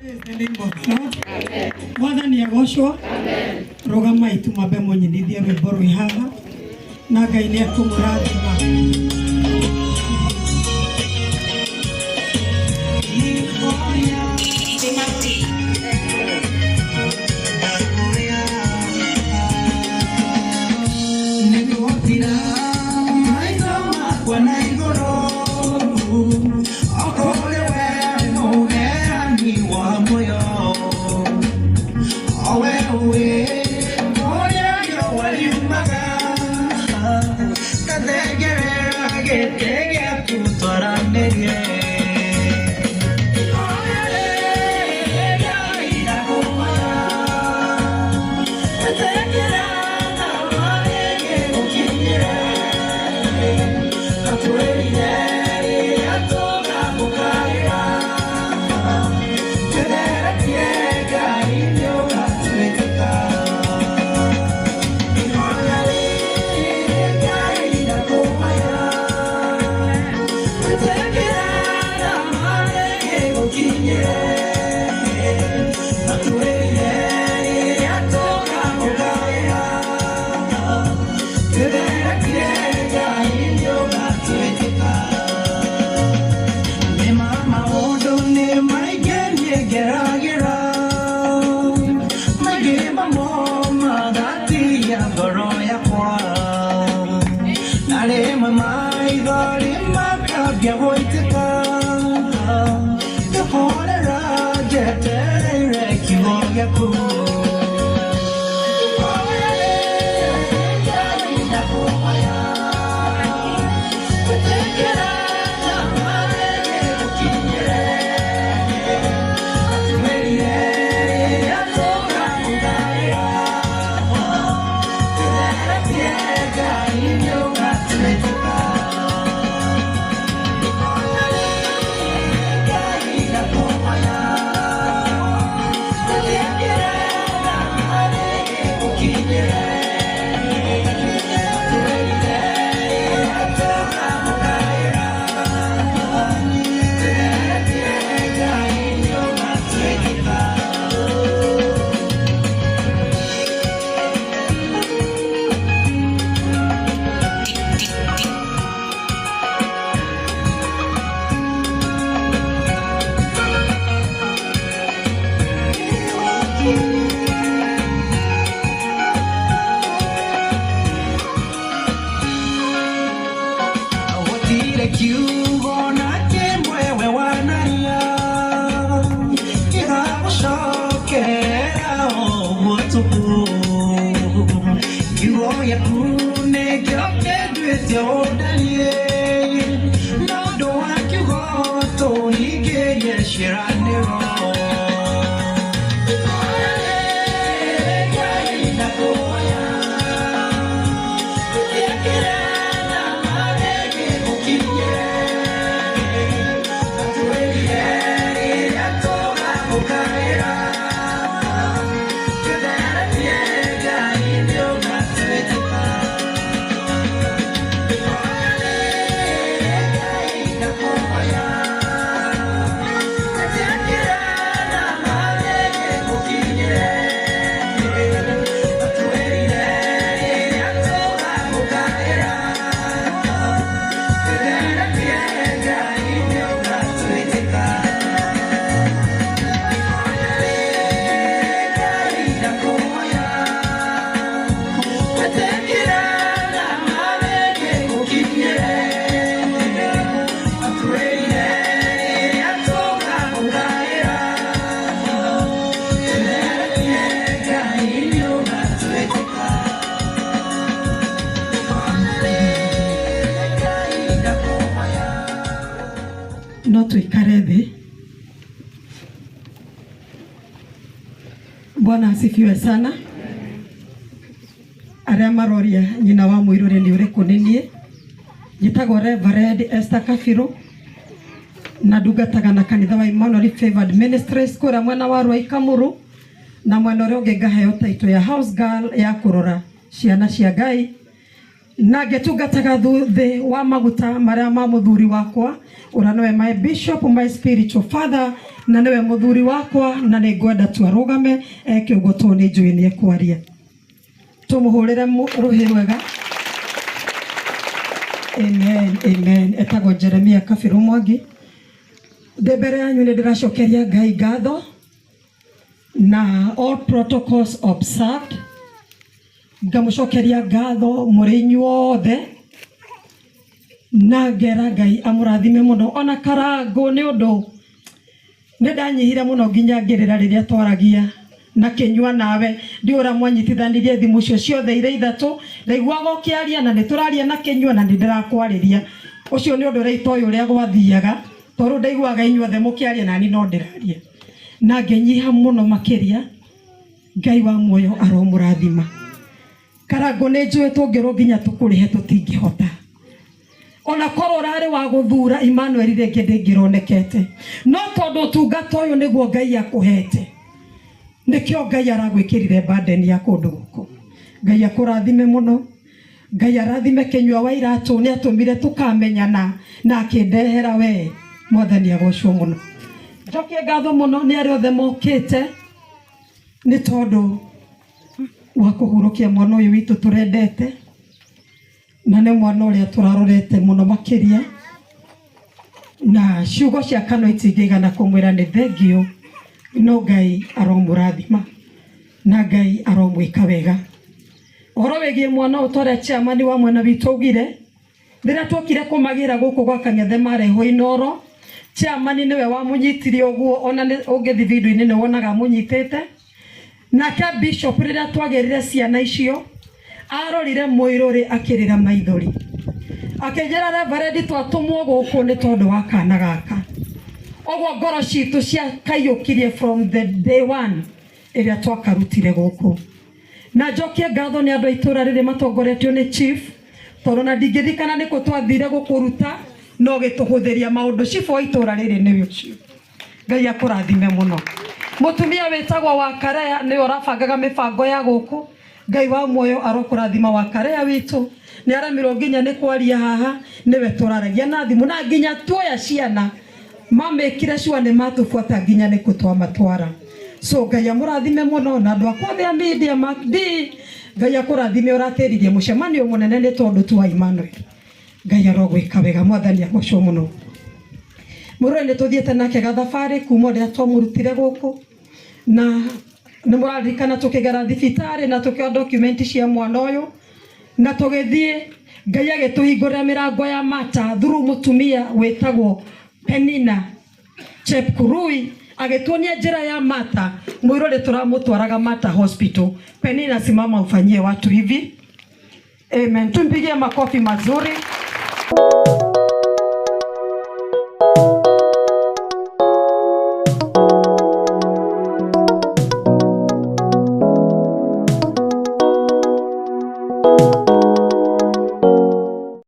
Praise the name of the Lord. Mwathani agocwo. Rũgamai tumambe mũnyinithie rwĩmbo rwĩ haha na Ngai nĩ ekũmũrathima. Nĩngũtira maitho makwa na igũrũ okorwo we mũheani wa muoyo o we ũĩ kũrĩa riũa riumaga ngathengerera gĩtĩ gĩaku twaranĩrie. Maũndũ nĩ maingĩ niĩ ngeragĩra maingĩ mamo magatia ngoro yakwa na rĩmwe maithori makambia gũitĩka ngĩhorera njetereire kiugo gĩaku. Gũtirĩ kiugo na kĩmwe we wanaria gĩgagũcokerera ũguo tũhũ. Kiugo gĩaku nĩkĩo kĩnduĩte ũndariĩ na ũndũ wa kiugo tũhingĩrie ciĩranĩro. No tuikare thĩ. Bwana asifiwe sana. Arĩa maroria nyina wa mũirũrĩ nĩ ũrĩkũ nĩ niĩ njĩtagwo Reverend Esther Kabiru na ndungataga na kanitha wa Emmanuel Favored Ministries kũrĩa mwena wa Ruai Kamuru na mwena ũrĩa ũngĩ ngaheo title ya house girl ya kũrora ciana cia Ngai. Na ngĩtungataga thĩ wa maguta marĩa ma mũthuri wakwa, ũrĩa nĩwe my bishop, my spiritual father, na nĩwe mũthuri wakwa, na nĩ ngwenda tu arũgame eke ũguo tondũ nĩ njũĩ nĩ ekwaria. Tũmũhũrĩre rũhĩ rwega. Amen, amen. Etagwo Jeremia Kabiru Mwangi. Ndĩ mbere yanyu nĩ ndĩracokeria Ngai ngatho na all protocols observed. Ngamũcokeria ngatho mũrĩ inyuothe na ngera Ngai amũrathime mũno ona Karangũ nĩ ũndũ nĩ ndanyihire mũno nginya ngĩrĩra rĩrĩa twaragia na kĩnyua nawe. Ndiũĩ ũrĩa mwanyitithanirie thimũ icio ciothe irĩ ithatũ, ndaiguaga ũkĩaria na nĩ tũraria na kĩnyua na nĩ ndĩrakwarĩria. Ũcio nĩ ũndũ ũrĩa itoĩ ũrĩa gwathiaga tondũ ndaiguaga inyuothe mũkĩaria na niĩ no ndĩraria. Na ngĩnyiha mũno makĩria. Ngai wa muoyo aromũrathima. Karangũ nĩ njũĩ tũngĩrwo nginya tũkũrĩhe tũtingĩhota. Ona korwo ũrarĩ wa gũthura Emmanuel rĩngĩ ndĩngĩronekete, no tondũ ũtungata ũyũ nĩguo Ngai akũhete, nĩkĩo Ngai aragwĩkĩrire burden ya kũndũ gũkũ. Ngai akũrathime mũno. Ngai arathime Kĩnyua wa Iratũ, nĩ atũmire tũkamenyana na akĩndehera we. Mwathani agocwo mũno. Njokie ngatho mũno nĩ arĩa othe mokĩte nĩ tondũ wa kũhurũkia mwana ũyũ witũ tũrendete, na nĩ mwana ũrĩa tũrarorete mũno makĩria, na ciugo cia kanua itingĩigana kũmwĩra nĩ thengio, no Ngai aromũrathima na Ngai aromwĩka wega. Ũhoro wĩgiĩ mwana ũyũ ta ũrĩa chairman wa mwena witũ augire, rĩrĩa twokire kũmagĩra gũkũ gwa Kang'ethe marehwo Inooro, chairman nĩwe wamũnyitire ũguo, ona ũngĩthiĩ video-inĩ nĩ wonaga amũnyitĩte. Nake bishop rĩrĩa twagĩrire ciana icio, arorire mũirũrĩ akĩrĩra maithori, akĩnjĩra Reverend twatũmwo gũkũ nĩ tondũ wa kana gaka. Ũguo ngoro citũ ciakaiyũkirie from the day one ĩrĩa twakarutire gũkũ. Na njokie ngatho nĩ andũ a itũra rĩrĩ matongoretio nĩ chief, tondũ na ndingĩririkana nĩkũ twathire gũkũruta, no gĩtũhũthĩria maũndũ. Chief wa itũra rĩrĩ nĩwe ũcio. Ngai akũrathime mũno. Mũtumia wĩtagwo wa Karea nĩwe ũrabangaga mĩbango ya gũkũ. Ngai wa muoyo arokũrathima wa Karea witũ. Nĩ aremirwo nginya nĩ kwaria haha, nĩwe tũraragia na thimũ na nginya tuoya ciana mamĩkire cua nĩ matũbuata nginya nĩ kũ twamatwara. So Ngai amũrathime mũno na andũ akwa othe a media, Mark D, Ngai akũrathime ũratĩririe mũcemanio mũnene nĩ tondũ tu wa Emmanuel. Ngai arogwĩka wega, Mwathani agocwo mũno. Mũrũre nĩ tũthiĩte nake gathabarĩ kuma ũrĩa twamũrutire gũkũ, na nĩ mũraririkana tũkĩgera thibitarĩ na tũkĩoya document cia mwana ũyũ na tũgĩthiĩ, Ngai agĩtũhingũrĩra mĩrango ya mata through mũtumia wĩtagwo Penina Chepkurui, agĩtuonia njĩra ya mata. Mũirũrĩ tũramũtwaraga Mata Hospital. Penina, simama ufanyie watu hivi. Amen. Tumpigie makofi mazuri.